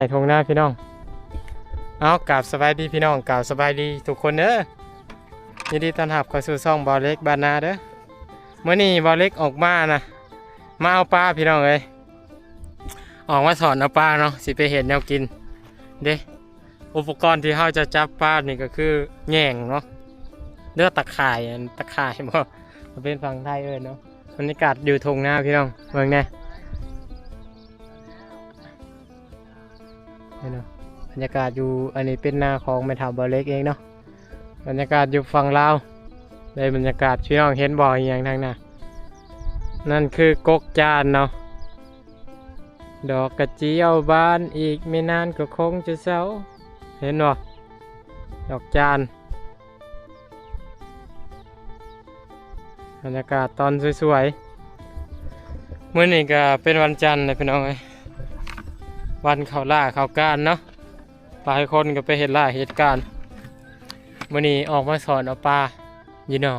ໃນທົ່ງນາພີ່ນ້ອງ. ເອົາ ກາບສະບາຍດີພີ່ນ້ອງ ກາບສະບາຍດີທຸກຄົນເດີ. ຍິນດີຕ້ອນຮັບເຂົ້າສູ່ຊ່ອງບ່າວເລັກບ້ານນາເດີ. ມື້ນີ້ບ່າວເລັກອອກມານະ ມາເອົາປາພີ່ນ້ອງເອີຍ. ອອກມາສອນເອົາປາເນາະ ຊິໄປເຮັດແນວກິນເດ້. ອຸປະກອນທີ່ເຮົາຈະຈັບປານີ້ກໍຄືແຫຍ່ງເນາະ ເຫຼືອຕາຂ່າຍ ອັນຕາຂ່າຍບໍ່ ເປັນຝັ່ງໄທເອີ້ນເນາະ. ບັນຍາກາດຢູ່ທົ່ງນາພີ່ນ້ອງ ເບິ່ງແດ່. ເຫັນບໍ່ ບັນຍາກາດຢູ່ ອັນນີ້ເປັນນາຂອງແມ່ເຖົ້າບ່າວເລັກເອງເນາະ. ບັນຍາກາດຢູ່ຝັ່ງລາວ ໄດ້ບັນຍາກາດ ພີ່ນ້ອງເຫັນບໍ່ ອີຫຍັງທາງໜ້າ? ນັ້ນຄືກົກຈານເນາະ. ດອກກະຈຽວບານ ອີກບໍ່ນານກໍຄົງຈະເຊົາ. ເຫັນບໍ່ ດອກຈານ. ບັນຍາກາດຕອນສວຍໆ. ມື້ນີ້ກໍເປັນວັນຈັນແຫຼະພີ່ນ້ອງເອີຍ ວັນເຂົ້າລ້າເຂົ້າການເນາະ. ຫຼາຍຄົນກໍໄປເຮັດລ້າເຮັດການ. ມື້ນີ້ອອກມາສອນເອົາປາຢູ່ໜອງ